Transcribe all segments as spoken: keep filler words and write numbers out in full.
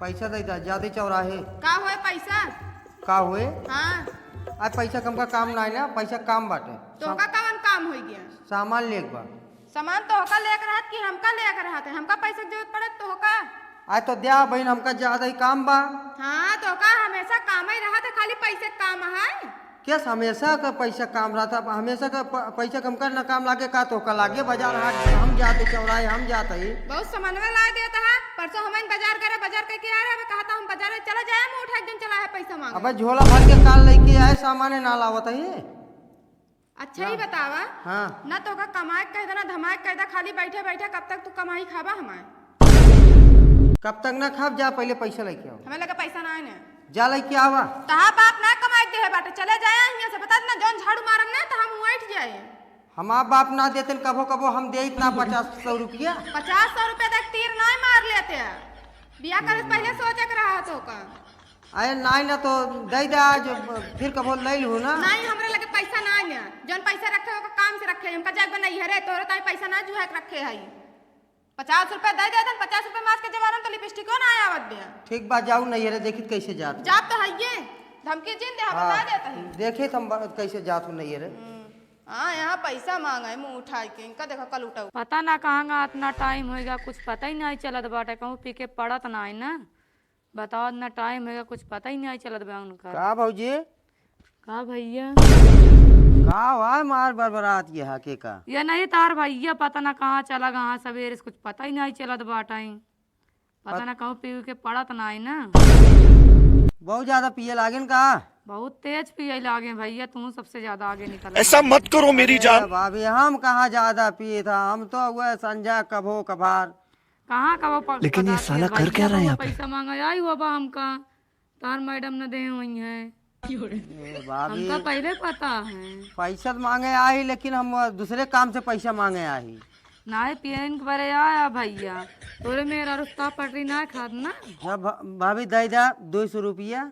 पैसा दे दा, जादे चौराहे। का होए पैसा? का होए? हाँ। आज पैसा कम का काम ना है ना, पैसा काम बाटे। तो का कवन काम होई गया? सामान लेके बा। सामान तोहका लेके रहत कि हमका लेके रहत है? हमका पैसा के जरूरत पड़त तोहका? आज तो द्या बहिन, हमका ज्यादा ही काम बा। हाँ, तोहका हमेशा काम ही रहत है, खाली पैसे के काम है। केस हमेशा का पैसा काम रहत है, हमेशा का प-, पैसा कम कर ना काम लागे का, तोहका लागे बाजार हाट, हम जाते चौराहे, हम जाते ही। बहुत सामानवा ला देता है, परसों हमन बाजार करे, बाजार करके आ रहे, कहता हम बाजार चला जाए, हम उठा एकदम चला है पैसा मांगे। अबे झोला भर के काल लेके आए, सामान ना लावत है। अच्छा, ई बतावा। हाँ। ना तोहका कमाए के कह दे, ना धमाए के कह दे, खाली बैठे बैठे कब तक तू कमाई खाबा हमार? कब तक ना खाब, जा पहिले पैसा लेके आवा। हमें लगे पैसा ना है ना। जा लेके आवा। तहा बाप ना कमाए के दे है बाटे, चले जाए यहाँ से, बता देना, जौन झाड़ू मारम ना तो हम उठ जाए। हमार बाप ना देते न, कभो कभो हम दे इतना पचास सौ रुपया। पचास सौ रुपया तक तीर ना मार लेते हैं। बिया करे से पहिले सोचे के रहा तो का। अरे नाई ना तो दे दे, आज फिर कबो ले लू ना। नाई, हमरे लगे पैसा नाई ना। जौन पैसा रखे ओका काम से रखे, हमका जाए बनाई है रे, तोरे ताई पैसा ना जुहा के रखे है। पचास रुपया दे दे तन, पचास रुपया मास के जमाना में तो लिपस्टिको ना आवत बे। ठीक बा, जाऊ नहीं रे, देखित कैसे जात। जात तो है ये, धमकी जिन दे, हाँ, बता देता है। देखित हम ब-, कैसे जात हूँ नहीं रे। हम्म। हाँ, यहाँ पैसा मांगा है मुँह उठाई के, इनका देखा कल उठाऊ। पता ना कहाँ गा इतना टाइम होइगा, कुछ पता ही नहीं चलत बाटे, कहूँ पी के पड़त ना है ना। बताओ, इतना टाइम होइगा, कुछ पता ही नहीं चलत बा उनका। का भौजी? का भैया? का हुआ है मार बरबरात ये हाके का? ये नहीं तार भैया, पता ना कहाँ चला गया, हाँ, सवेरे से कुछ पता ही नहीं चलत बाटे। पता पत- ना कहूँ पी के पड़त ना है ना। बहुत ज्यादा पिए लागेन का? बहुत तेज पिए लागे भैया, तू सबसे ज्यादा आगे निकल ऐसा गया। मत करो मेरी अरे जान। भाभी, हम कहाँ ज्यादा पिए था, हम तो वह संझा कभो कभार। कहाँ कभो प-, लेकिन ये पता साला चले कर क्या भैया, रहा है कभो यहाँ पे? पैसा मांगा आई हुआ बा हमका, तार मैडम न दे हुई है। ए, भाभी, हमका पहले पता है। पैसा तो मांगे आई, लेकिन हम दूसरे काम से पैसा मांगे आई। नाहीं, पियन के बरे आया भैया, तोरे मेरा रुस्ता पटरी ना खात ना। जब भ-, भाभी दे दा दो सौ रुपया,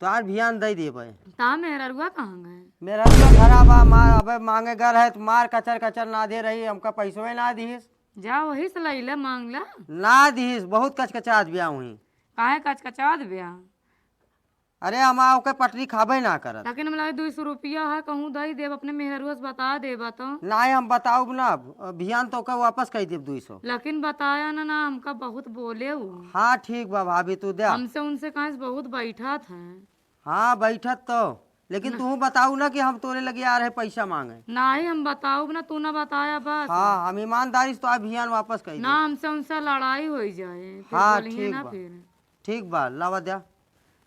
तो आज भियान दे देबे। ता मेरा रुआ कहाँ गए? मेरा रुआ घरा बा, मार, अबे मांगे घर है तो मार कचर कचर ना दे रही, हमका पैसवे ना दिहिस। जा वही से लैले मांग ला। ना दिहिस, बहुत कचकचात बिया हुई। काहे कचकचात बिया? अरे, हम ओके पटरी खाबे ना करत। लेकिन हम लगे दो सौ रुपया है, कहूँ दे देब, अपने मेहरुआ से बता देबा तो। नाहीं, हम बताउब ना, भियान तो ओके वापस कइ देब दो सौ। लेकिन बताया ना, ना, हमका बहुत बोले उ। हाँ, ठीक बा भाभी, तू दे। हमसे उनसे कहाँ से बहुत बैठत है। हाँ, बैठत तो, लेकिन ना। तू बताउ ना कि हम तोरे लगे आ रहे पैसा मांगे। नाहीं, हम बताउब ना, तू ना बताया बस। हाँ, हम ईमानदारी से तो भियान वापस कइ देब। ना, हमसे उनसे लड़ाई होइ जाए, फिर हाँ, बोलिए ठीक ना बा। फिर। ठीक बा, लावा द्या।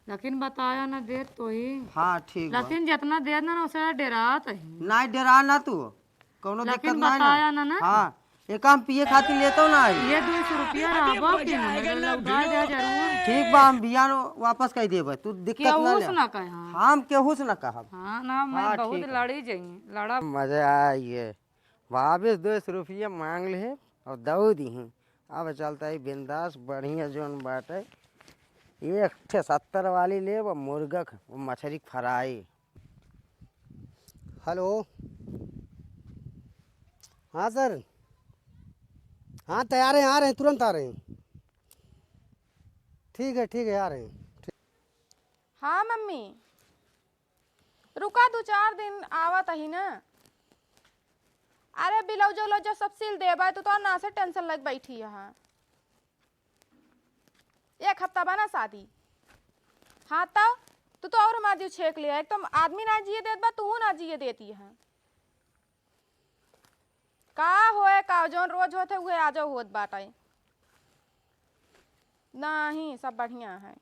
लेकिन बताया ना देत तो ही। हाँ, ठीक बा। लेकिन जितना देत ना, ना, उसे डेरात ही। नाहीं, डेरा ना तू, कौनो लेकिन दिक्कत नाहीं ना। बताया ना, ना। हाँ, एक हम पिए खातिर लेतो ना ही। ये दो सौ रुपया रहबो कि ना, मतलब लौटा दे जरूर। ठीक बा, हम भियान वापस कइ देबे, तू दिक्कत ना केहू ले। से ना कहे, हाँ। हम केहू से ना कहब। हाँ, ना, मैं हाँ, बहुत ठीक बा। लड़ी जाइए, लड़ा। मजा आई है। भाभी दो सौ रुपया मांग ले और दऊ दी। अब चलता है बिंदास, बढ़िया जोन बाटे। एक ठे सत्तर वाली लेब, मुर्गा क-, मछरी क फ्राई। हेलो, हाँ सर, हाँ तैयार हैं, आ रहे हैं, तुरंत आ रहे हैं। ठीक है, ठीक है, आ रहे हैं। हाँ मम्मी, रुका दो चार दिन, आवत ही ना। अरे ब्लाउज उलाउज सब सिल देबे, तू तो ना से टेंशन लग बैठी है। एक हफ्ता बा ना शादी। हाँ तो तू तो और हमार जीव छेक लिया, एक तो आदमी ना जिए देत बा, तू ना जिए देती है। का होए का, जौन रोज होत है उहे आजो होत बाटे। नाहीं, सब बढ़िया है।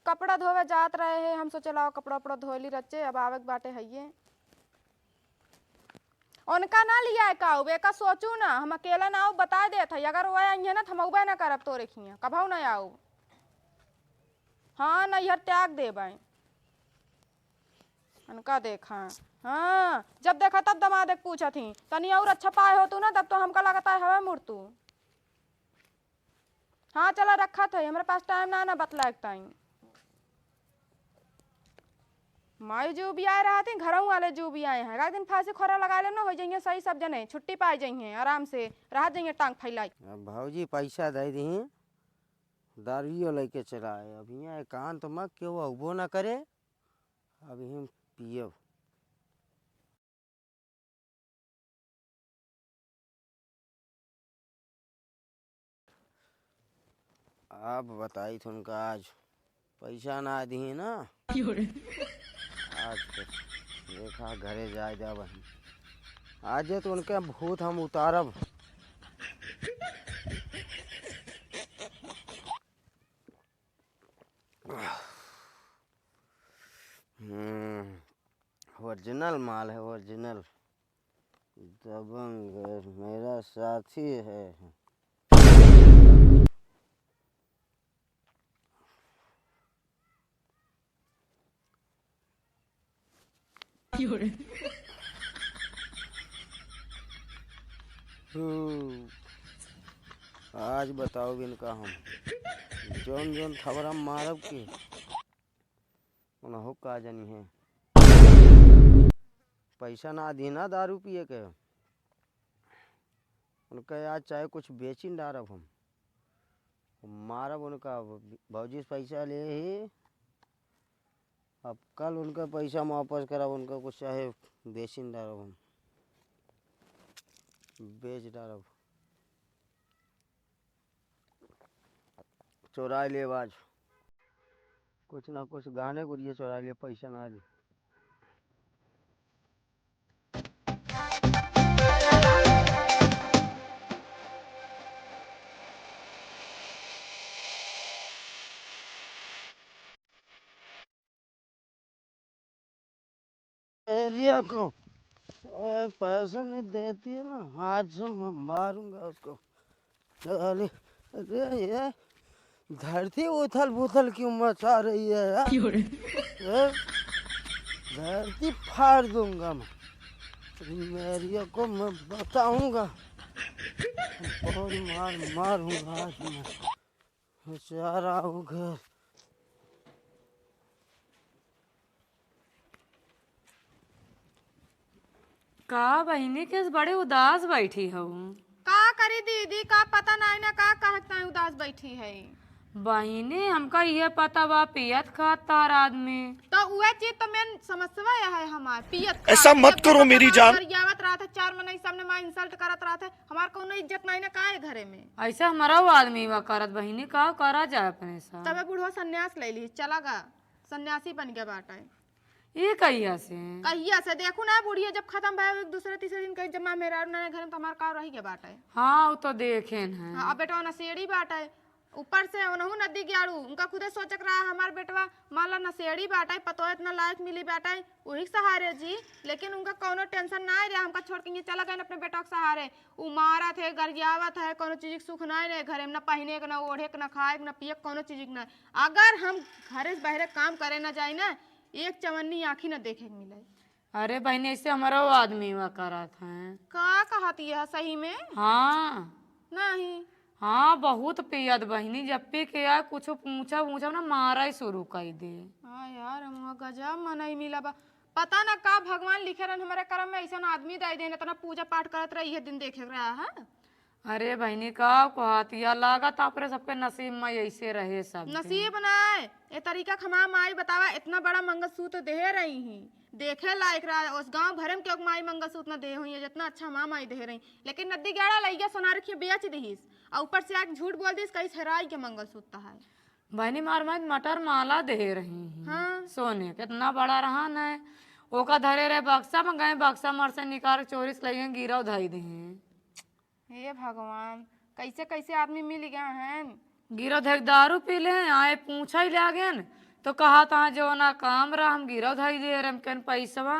कपड़ा धोवे जात रहे हैं, हम सोचे लाओ कपड़ा उपड़ा धोली रच्चे, अब आवे के बाटे हइये। उनका ना लिया है काऊ, बेका सोचू ना, हम अकेला ना आऊ, बता देत है, अगर वो आई है ना तो हम अउबे ना करब तोरे खिया, कभऊ ना आऊ। हाँ, नैहर त्याग देबे। उनका देखा, हाँ, जब देखा तब दमाद के पूछत ही, तनी और अच्छा पाए हो तू ना, तब तो हमका लगता है हवा मुड़ तू। हाँ, चला रखत है, हमरे पास टाइम ना, ना बतलाए के टाइम। माई जू भी आए रहत हैं, घरों वाले जू भी आए हैं। एक दिन फांसी खोरा लगा लेना, हो जाइए सही सब जने, छुट्टी पाए जाइए, आराम से रह जाइए टांग फैलाई। अब भौजी पैसा दे दी, दारुइयो लइके चला आए। अब हियाँ एकांत में केहू अउबो ना करे, अब हम पियब। अब बताई थे उनका, आज पैसा ना दिए ना। आज तो देखा घरे जाए जाब हम। आज तो उनके भूत हम उतारब। हम्म, ओरिजिनल माल है, ओरिजिनल। दबंग है, मेरा साथी है। हम्म, आज बताओ इनका हम जौन जौन थबरा मारब के उनहु का जानी है। पैसा ना दी ना दारू पिए के, उनका आज चाहे कुछ बेचिन डारब हम, मारब उनका। भौजी से पैसा ले ही, अब कल उनका पैसा हम वापस करब, उनका कुछ चाहे बेचिन डारब हम, बेच डारब। चोराई लेब आज। कुछ ना कुछ गहने गुरिया चोराई लेब, पैसा ना दे। एरिया को, ए, पैसा नहीं देती है ना, आज से मैं मारूंगा उसको। अरे, अरे, ये धरती उथल पुथल क्यों मचा रही है यार? क्यों रे? ए, धरती फाड़ दूंगा मैं। एरिया को मैं बताऊंगा, बहुत मार मारूंगा आज मैं। बेचारा वो घर। का बहिनी, केस बड़े उदास बैठी हऊ? का करी दीदी, का पता नाई ना का कहत नाई उदास बैठी है। बहिनी, हमका इहे पता बा, पियत खात तार आदमी। तो उहे चीज तो मेन समस्या है हमार, पियत खात। ऐसा मत करो मेरी जान। गरियावत रहत है, चार मनई सामने माँ insult करत रहत है, हमार कौनो इज्जत नाई ना का है घरे में। ऐसे हमारा वो आदमी बा करत बहिनी, का करा जाए अपने साथ? तबे बुढ़वा संन्यास ले ली, चला गा, सन्यासी बन गया बाटा है। ये कहिया से? कहिया से? देखू ना, बुढ़िया जब खत्म भय, एक दूसरे तीसरे दिन कही, "जब माँ मेहरारू ना घर में, तो हमार का रह गया बाटा है?" हाँ, वो तो देखे हैं। हाँ, अब बेटवा नशेड़ी बाटा है, ऊपर से ओनहु नदी ग्याड़ू, उनका खुदे सोचक रहा, हमार बेटवा मान ला नशेड़ी बाटा है, पतो इतना लायक मिली बाटा है, वही के सहारे जी, लेकिन उनका कौनो tension ना रहा, हमका छोड़ के ये चला गए अपने बेटवा के सहारे। उ मारत है, गरियावत है, कौनो चीज के सुख ना रहे घरे में, ना पहिने के, ना ओढ़े के, ना खाए के, ना पिए के, कौनो चीज के ना। अगर हम घरे से बहरे काम करे ना जाई ना, एक चवन्नी आँखी ना देखे के मिले। अरे बहिनी, ऐसे हमारा वो आदमी हुआ करत है। का कहत यह सही में? हाँ। नहीं। हाँ, बहुत पियत बहिनी, जब पी के आए, कुछ पूछा, पूछा ना, मारा ही शुरू कर दे। हाँ यार, हम गजब मनई मिला बा। पता ना का भगवान लिखे रहन हमारे करम में, ऐसन आदमी दे देन, इतना पूजा पाठ करत रही, ये दिन देखे रहा है। अरे बहिनी, का कहत या, लागत आपरे सबके नसीब में ऐसे रहे सब। नसीब ना, ए तरीका खमा माई बतावा, इतना बड़ा मंगलसूत्र देहे रही ही, देखे लायक रहा, उस गांव भरे में केहू माई मंगलसूत्र ना देहे हुई, जितना अच्छा माँ माई देहे रही। लेकिन नदी ग्याड़ा लइया सोनार के बेच दिहिस, और ऊपर से आके झूठ बोल दिस, कहीं हेराई के मंगलसूत्र है। बहिनी, मार मार मटर माला देहे रही ही। हाँ। सोने के इतना बड़ा रहा न, ओका धरे रहे बक्सा में, गए बक्सा मर से निकाल के चोरी से लइया गिरव धई दिहे। हे भगवान, कैसे कैसे आदमी मिल गया है। गिरव धई के दारू पी ले, आए पूछा ही लागे न, तो कहा था जो ना काम रहा, हम गिरव धई दे रहे, हम कहन पैसवा,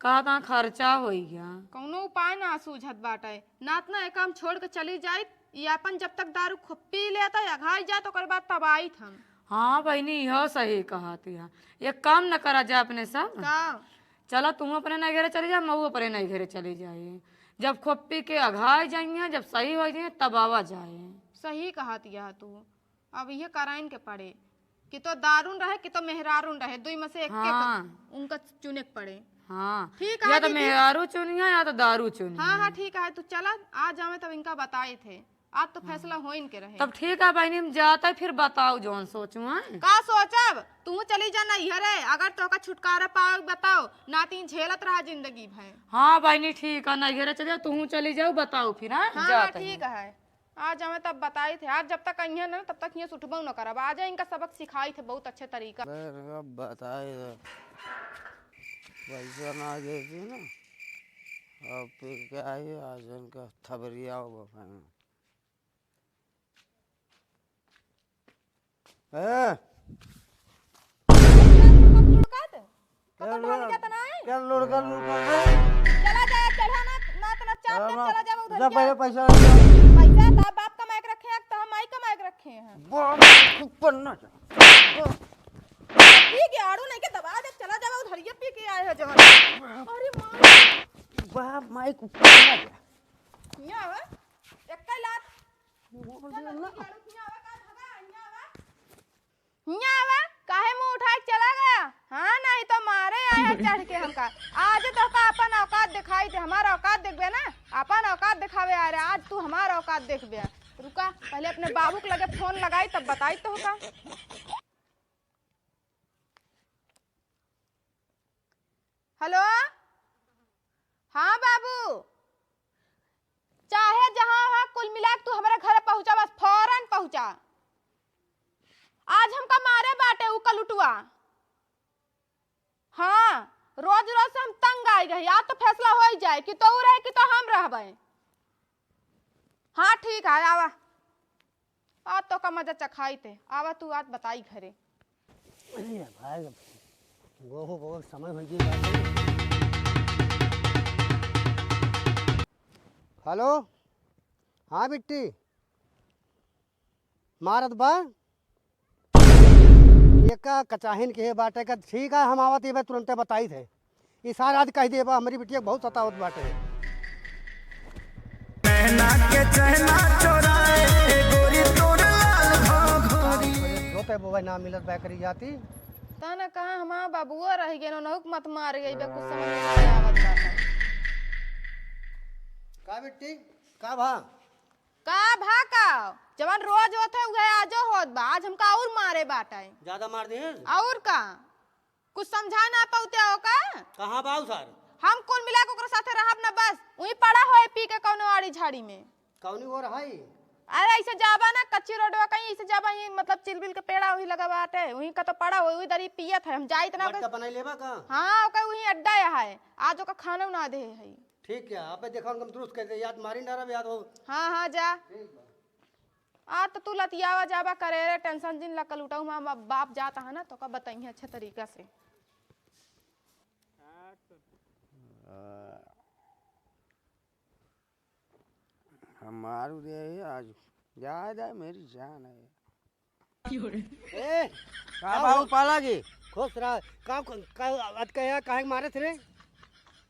कहा था खर्चा हो गया। कौनो उपाय ना सूझत बाटे, नात ना एक काम छोड़ के चली जाइत, ये अपन जब तक दारू खूब पी लेता, अघाई जात, ओकर बाद तब आइत हम। हाँ बहिनी, इहो सही कहत है। एक काम न करा जाए अपने सब। का? चला, तू अपने नई घरे चली जा, मऊ अपने नई घरे चली जाई। जब खूब पी के अघाई जाइए, जब सही हो जाइए, तब आवा जाए। सही कहत यह तू। अब ये कराइन के पड़े कि तो दारून रहे कि तो मेहरारून रहे, दुई में से एक के हाँ। उनका चुने के पड़े। हाँ। ठीक है या तो दीदी। मेहरारू चुनिया या तो दारू चुनिया। हाँ, हाँ, ठीक है, तू चला, आ जावे तब इनका बताए थे। आज तो फैसला होइन के रहे। तब ठीक है बहिनी, हम जात है, फिर बताओ जौन सोचू, हैं? का सोचब? तू चली जा नैहरे, अगर तोहका छुटकारा पावे बताओ, नाती झेलत रहा जिंदगी भर। हाँ बहिनी ठीक है, नैहरे चली जाओ, तू चली जाओ, बताओ फिर, हाँ? हाँ, जात हाँ, है। ठीक है। आज हमें तब बताई थे, आज जब तक अइहें ना, तब तक हियाँ से उठबो न करब। आज इनका सबक सिखाई थे बहुत अच्छे तरीका। अरे, अब बताए थे। पैसा ना देती ना, अब फिर क्या है, आज इनका थबरिया होगा खाना। ए, लुढ़कत? पता क्या तोहन लुढ़-, जात नाई? क्या लुढ़कत, लुढ़कत है? चला जाए, चढ़ा ना, ना तो ना चाप दे, चला जाओ उधर जा, क्या? पहले पैसा दे। पैसा तो बाप कमाए के रखे हैं, तो हम माई कमाए के रखे हैं। बाप, ऊपर ना जा। पी के आड़ू नहीं के दबा दे, चला जाओ उधर, ये पी के आए हैं जवान। अरे माई। बाप, माई, ऊपर ना जा। हियाँ आवा, एक्का लात। हियाँ आवा, का भगा, हियाँ आवा। हियाँ आवा, काहे मुँह उठाए के चला गया? हाँ, नहीं तो मारे आया चढ़ के हमका। आज तोहका अपन औकात दिखाई दे, हमार औकात देखबे ना, अपन औकात दिखावे आ रहे, आज तू हमार औकात देखबे। रुका, पहले अपने बाबू के लगे फोन लगाई, तब बताई तोहका। हेलो, हाँ बाबू, चाहे जहाँ हो, कुल मिला के तू हमरे घरे पहुँचा, बस फौरन पहुँचा। आज हमका मारे बाटे उ कलुटुआ। हाँ, रोज रोज से हम तंग आई गई। आज तो फैसला हो ही जाए कि तो रहे कि तो हम रहबे। हाँ ठीक है, आवा। आज तोका मजा चखाई थे। आवा तू आज बताई घरे। अरे भाई, गोहू बहुत समय हो गई। हेलो, हाँ बिट्टी, मारत बा? एका कचाहिन के बाटे का, ठीक है, हम आवत ही बा, तुरंते बताई थे। ई सार आज कह देबा, हमरी बिटिया बहुत सतावत बाटे। नैना के चैना चोराए, ए गोरी तोर लाल घोघरी। जोते बोवे ना मिलत बैकरी जाती। ता ना कहाँ हमार बाबुआ रह गए, उनहु के मत मार गई बे, कुछ समझ में नहीं आवत बा। का बिट्टी, का भा? का भा का? जवन रोज होत है, उहे आजो होत बा। आज हमका और मारे बाटे। ज्यादा मार दे हैं? और का? कुछ समझा ना पाउते हो का? कहाँ बा उ सार? हम कुल मिला के ओकरा साथे रहब ना बस। वहीं पड़ा होए पी के कौनो आड़ी झाड़ी में। कौनी ओर है? अरे ऐसे जाबा ना कच्ची रोडवा कहीं, ऐसे जाबा ही मतलब चिलबिल के पेड़ा वही लगा बाटे, वहीं का तो पड़ा होए, वही दरी पियत है। हम जाइत ना बट्टा ओकर बनाई लेबा का? हाँ, ओकर वहीं अड्डा है। आज ओकर खाना ना दे है। ठीक है, अबे देखा उनका हम दुरुस्त कर दे, याद मारी ना रहे, याद हो। हाँ, हाँ, जा। ठीक बा। आ तो तू लतियावा जाबा करे रे, टेंशन जिन ला, कल उठाऊ, हम बाप जाता है ना, तो का बताइए अच्छे तरीका से। हम मारू दे आज, जा, जा, मेरी जान है। ए, का का बाबू हो? पाला जी? खुश रहा। का, का, अटके है, काहे के मारे थे रे?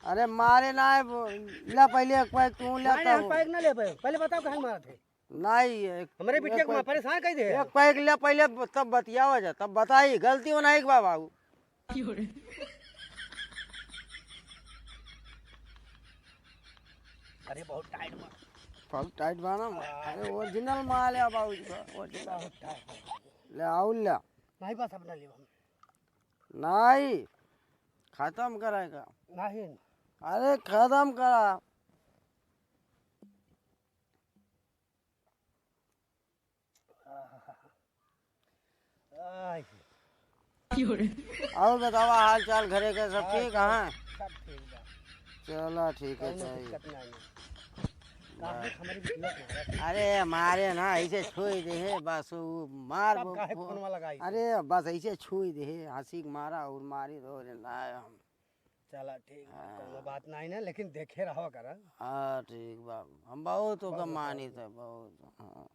अरे मारे ना है, वो, ला पहले एक पैक तू ला नहीं, तब। नहीं, हम पैक ना ले पाए। पहले बताओ काहे के मारे थे? नहीं, एक, हमरे बिटिया एक को पैक, परेशान कर दे। एक पैक ला पहले, तब बतियावा जा, तब बताई, गलती होना है एक बा बाबू। अरे बहुत टाइट बा। बहुत टाइट बा ना? हाँ। अरे ओरिजिनल माल है बाबू जी का, ओरिजिनल। बहुत टाइट बा। ले आओ ले। नहीं बस अब ना लेब हम। नहीं, खत्म कराएगा। नहीं। अरे खत्म करा। आह। और बतावा हाल चाल घरे के सब ठीक है? सब ठीक बा। चला ठीक है, कौनो चाहिए। दिक्कत नहीं है। काहे बस। हमारी बिटिया को मारा? अरे मारे ना, ऐसे छुई दे है, बस वो मार तब वो, काहे वो, फोनवा लगाई? अरे बस ऐसे छुई दे है, हंसी के मारा और मारी दो रे ना हम। चला ठीक बा, हाँ। कौनो बात नहीं ना, लेकिन देखे रहो करा। हाँ ठीक बा, हम बहुत ओकर बहुत मानित अच्छा। है, बहुत, हाँ।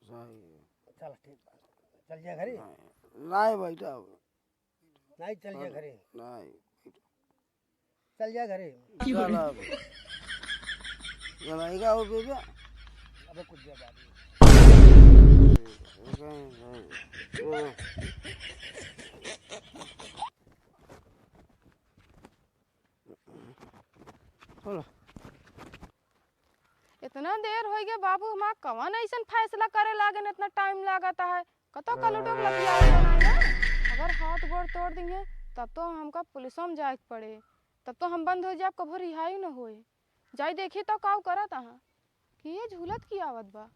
सही है। चला ठीक बा, चल जा घरे। नहीं, नहीं बैठा। नहीं, चल जा घरे। नहीं। चल जा घरे। चल अब। जब आएगा वो बेबे। अबे कुछ देर बाद। चलो। ये इतना देर होइ गए बाबू, हमार कवन अइसन फैसला करे लागे न इतना टाइम लागत है। कतो कलुटो के लतियावत बनाए ना। अगर हाथ गोड़ तोड़ दिए तब तो हमका पुलिसों में जाए के पड़े, तब तो हम बंद हो जाए, कभो रिहाई न होए। जाई देखी तो काऊ करत आहा कि ये झूलत की आवत बा।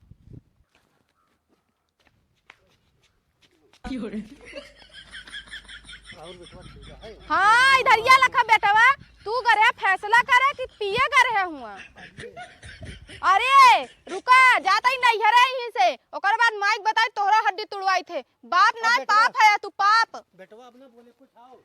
हाँ, इधरिया लखा बेटवा, तू गरे फैसला करे कि पिए गरे हुआ? अरे रुका, जाता ही नैहरे यहीं से, ओकर बाद माइक बताई तोहरा हड्डी तुड़वाई थे। बाप ना, अब बेटवा, पाप है तू, पाप। बेटवा अब ना बोले कुछ, आओ।